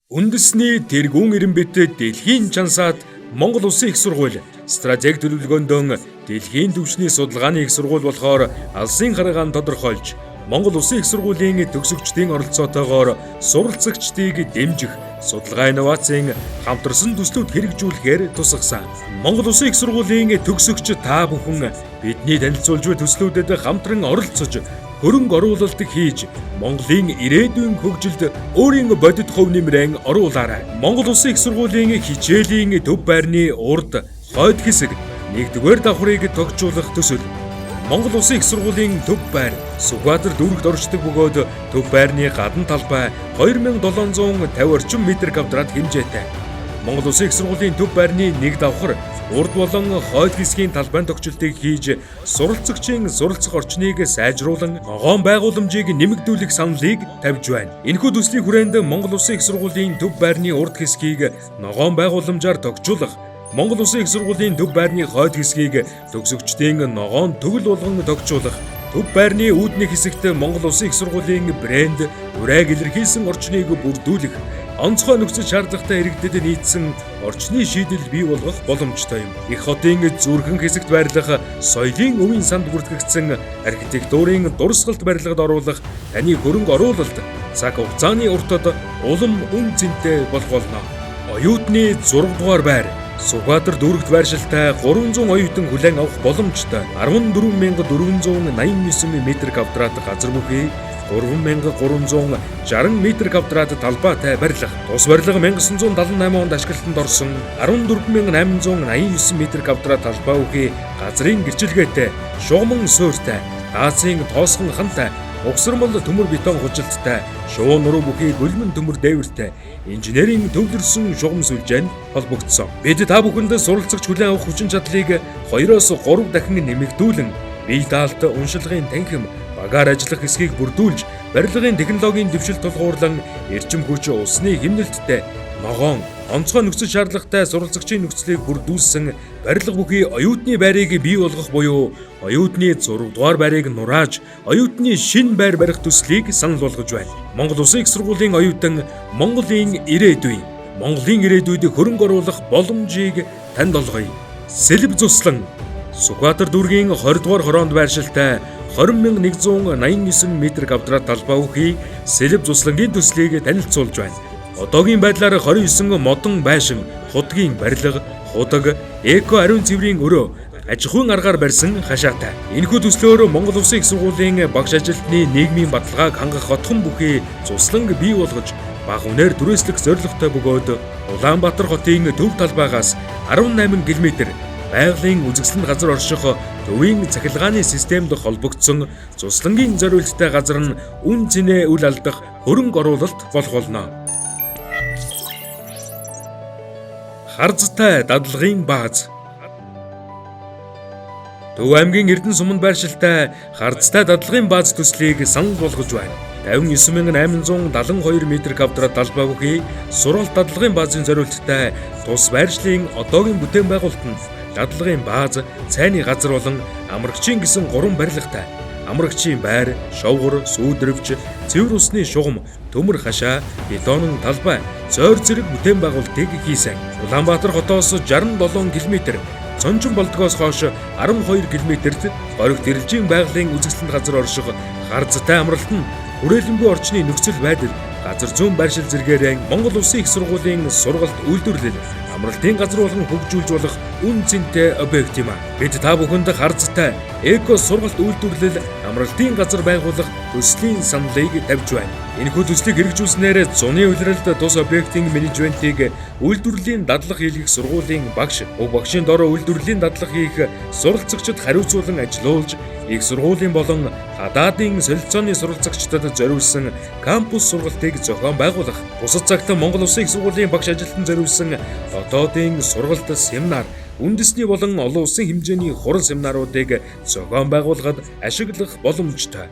Үндэсний тэргүүн Эрэмбэт дэлхийн чансаад Монгол Улсын их сургууль стратеги төлөвлөгөөндөө дэлхийн түвшний судалгааны их сургууль болохоор алсын харгаан тодорхойлж Монгол Улсын их сургуулийн төгсөгчдийн оролцоотойгоор суралцагчдыг дэмжих судалгаа инновацийн хамтарсан төслүүд хэрэгжүүлэхээр тусгасан. Монгол Улсын их сургуулийн төгсөгч та бүхэн бидний танилцуулж буй төслүүдэд хамтран оролцож хөрөнгө оруулалт хийж Монголын ирээдүйн хөгжилд өөрийн бодит хувь нэмрээ оруулаарай. Монгол Улсын их сургуулийн хичээлийн төв байрны урд хойд хэсэг нэгдүгээр давхрыг тогтжуулах төсөл. Монгол Улсын их сургуулийн төв байр Сүхбаатар дүүрэгт оршдог бөгөөд төв байрны гадна талбай 2750 орчим метр квадрат хэмжээтэй. Монгол Улсын их сургуулийн төв байрны нэг давхар урд болон хойд хэсгийн талбайн тогтчлтыг хийж суралцагчийн суралцах орчныг сайжруулан ногоон байгууламжийг нэмэгдүүлэх саналыг тавьж байна. Энэхүү төслийн хүрээнд Монгол Улсын их сургуулийн төв байрны урд хэсгийг ногоон байгууламжаар тогтжуулах, Монгол Улсын их сургуулийн төв байрны хойд хэсгийг төгсөгчдийн ногоон төгөл болгон тогтжуулах, төв байрны үүдний хэсэгт Монгол Улсын их сургуулийн брэнд урайг илэрхийлсэн орчныг бүрдүүлэх, онцгой нөхцөл шаардлагатай иргэдэд нийцсэн орчны шийдэл бий болгох боломжтой юм. Их хотын зүрхэн хэсэгт байрлах соёлын өвийн санд бүртгэгдсэн архитектурын дурсгалт барилгад оруулах таны хөрөнгө оруулалт цаг хугацааны уртад улам үн цэнтэй болох болно. Оюутны 6 дугаар байр Сүхбаатар дүүрэгт байршилтай 300 оюутан хүлээн авах боломжтой 14,489 метр квадрат газар бүхий 3360 метр квадрат талбайтай барилга. Тус барилга 1978 онд ашиглалтанд орсон 14,889 метр квадрат талбай бүхий газрын гэрчилгээтэй, шугаман суурьтай, даацын тоосгон хантай, угсармал төмөр бетон хужилттай, шувуу нуруу бүхий гөлмөн төмөр дээвэртэй, инженерийн төвлөрсөн шугам сүлжээнд холбогдсон. Бид та бүхэнд суралцагч хүлээн авах хүчин чадлыг 2-оос 3 дахин нэмэгдүүлэн бие даалт, уншилгын танхим, багаар ажиллах хэсгийг бүрдүүлж, барилгын технологийн дэвшил тулгуурлан эрчим хүч, усны хэмнэлттэй ногоон онцгой нөхцөл шаардлагатай суралцагчийн нөхцөлийг бүрдүүлсэн барилга бүхий оюутны байрыг бий болгох буюу оюутны 6 дугаар байрыг нурааж оюутны шинэ байр барих төслийг санал болгож байна. Монгол Улсын их сургуулийн оюутан Монголын ирээдүй, Монголын ирээдүйд хөрөнгө оруулах боломжийг танд олгоё. Сэлб зуслан Сүхбаатар дүүргийн 20 дугаар хороонд байршилтай 20,189 метр квадрат талбай бүхий сэлб зуслангийн төслийг танилцуулж байна. Одоогийн байдлаар 29 модон байшин, худгийн барилга, худаг, эко ариун цэврийн өрөө, аж ахуйн аргаар барьсан хашаатай. Энэхүү төслөөр Монгол Улсын их сургуулийн багш ажилтны нийгмийн баталгааг хангах хотхон бүхий зусланг бий болгож бага үнээр түрээслэх зорилготой бөгөөд Улаанбаатар хотын төв талбайгаас 18 км байгалийн үзэсгэлэнт газар орших төвийн цахилгааны системд холбогдсон зуслангийн зориулттай газар нь үн цэнэ үл алдах хөрөнгө оруулалт болох болно. Харцтай дадлагын бааз. Төв аймгийн Эрдэнэ суманд байршилтай Харцтай дадлагын бааз төслийг санал болгож байна. 59,872 метр квадрат талбай бүхий сургалт дадлагын баазын зориулттай тус байршлын одоогийн бүтээн байгуулалт нь дадлагын бааз, цайны газар болон амрагчийн гэсэн 3 барилгатай. Амрагчийн байр, шовгор, сүүдрвч, цэвэр усны шугам, төмөр хашаа, бетонон талбай, зойр зэрэг бүтээн байгуулалтыг хийсэн. Улаанбаатар хотоос 67 км, Цонжин болдгоос хойш 12 км-т горигт эрэлжийн байгалийн үзэсгэлэнт газар орших харцтай амралт нь хүрээлэнгүй орчны нөхцөл байдал, газар зүүн байршил зэргээрээ Монгол Улсын их сургуулийн сургалт үйлдвэрлэл, амралтын газар болгон хөгжүүлж болох үн цэнтэй объект юм. Бид та бүхэнд харцтай эко сургалт үйлдвэрлэл, амралтын газар байгуулах төслийн саналыг тавьж байна. Энэхүү төслийг хэрэгжүүлснээр зуны улиралд тус объектын менежментийг үйлдвэрлэлийн дадлага хийлгэх сургуулийн багш, уг багшийн дор үйлдвэрлэлийн дадлага хийх суралцагчид хариуцуулан ажилуулж, их сургуулийн болон гадаадын солилцооны суралцагчдад зориулсан кампус сургалтыг зохион байгуулах, бусад цагт Монгол Улсын их сургуулийн багш ажилтнанд зориулсан дотоодын сургалт, семинар, үндэсний болон олон улсын хэмжээний хурал семинаруудыг зохион байгуулахад ашиглах боломжтой.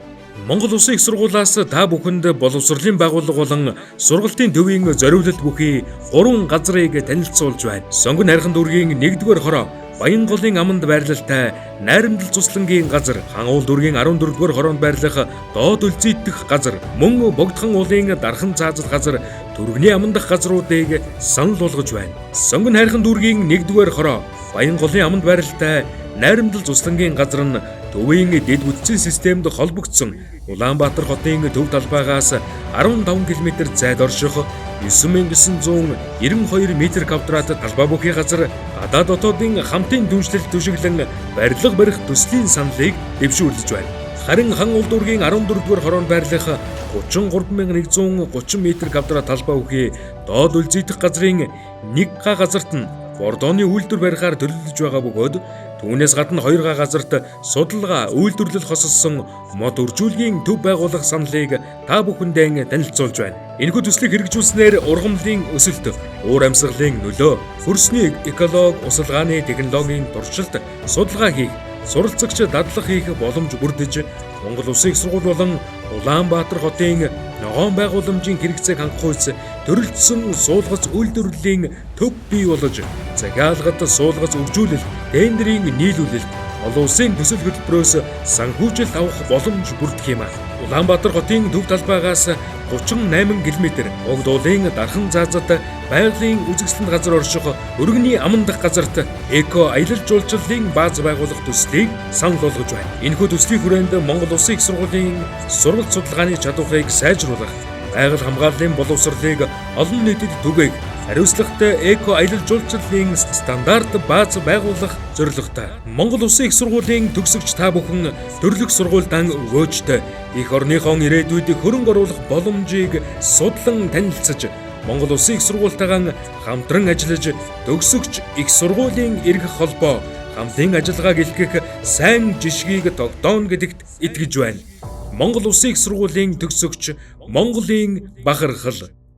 Монгол Улсын их сургуулиас та бүхэнд боловсролын байгууллага болон сургалтын төвийн зориулалт бүхий 3 газрыг танилцуулж байна. Сонгон хайрхан дүүргийн 1-р хороо Баянголын аманд байрлалтай Найрамдал цуслангийн газар, Хан уул дүүргийн 14-р хороонд байрлах Доод өлзийдэх газар, мөн Богдхан уулын Дархан цаазал газар түргэний аман дахь газруудыг санал болгож байна. Сонгон хайрхан дүүргийн 1-р хороо Баянголын аманд байралтай найрамдал цуслангийн газар нь төвийн дэд бүтцийн системд холбогдсон Улаанбаатар хотын төв талбайгаас 15 км зайд орших 9992 м квадрат талбай бүхий газар гадаад дотоодын хамтын түншлэл түшиглэн барилга барих төслийн саналыг дэвшүүлж байна. Харин хан уул дүүргийн 14-р хороонд байрлах 33130 м квадрат талбай бүхий доод үлзийдэх газрын 1 га газарт нь Бордоны үйлдвэр барихаар төлөвлөж байгаа бөгөөд түүнээс гадна 2 га газарт судалгаа үйлдвэрлэл хосолсон мод үржүүлгийн төв байгуулах саналыг та бүхэндээ танилцуулж байна. Энэхүү төслийг хэрэгжүүлснээр ургамлын өсөлт, уур амьсгалын нөлөө, хөрсний экологи, усалгааны технологийн туршилт, судалгаа хийх, суралцагч дадлах хийх боломж бүрдэж Монгол Улсын их сургууль болон Улаанбаатар хотын ногоон байгууламжийн хэрэгцээг хангах үйс төрөлдсөн суулгац үйлдвэрлэлийн төв бий болж захиалгад суулгац үржүүлэл, тендерийн нийлүүлэлт, олон улсын төсөл хөтөлбөрөөс санхүүжилт авах боломж бүрдэх юм а. Улаанбаатар хотын төв талбайгаас 38 км Огдуулын дархан заазад байгалийн үзэсгэлэнт газар орших өргөний аман дахь газарт эко аялал жуулчлалын бааз байгуулах төслийг санал болгож байна. Энэхүү төслийн хүрээнд Монгол Улсын их сургуулийн сургалт судалгааны чадварыг сайжруулах, байгаль хамгааллын боловсролыг олон нийтэд түгээх, хариуцлагатай эко аялал жуулчлалын стандарт бааз байгуулах зорилготой. Монгол Улсын их сургуулийн төгсөгч та бүхэн төрлөх сургуульдан өгөөжтэй эх орныхон ирээдүйд хөрөнгө оруулах боломжийг судлан танилцаж Монгол Улсын их сургуультайгаа хамтран ажиллаж төгсөгч их сургуулийн эргэх холбоо хамтын ажиллагааг илтгэх сайн жишгийг тогтооно гэдэгт итгэж байна. Монгол Улсын их сургуулийн төгсөгч Монголын бахархал.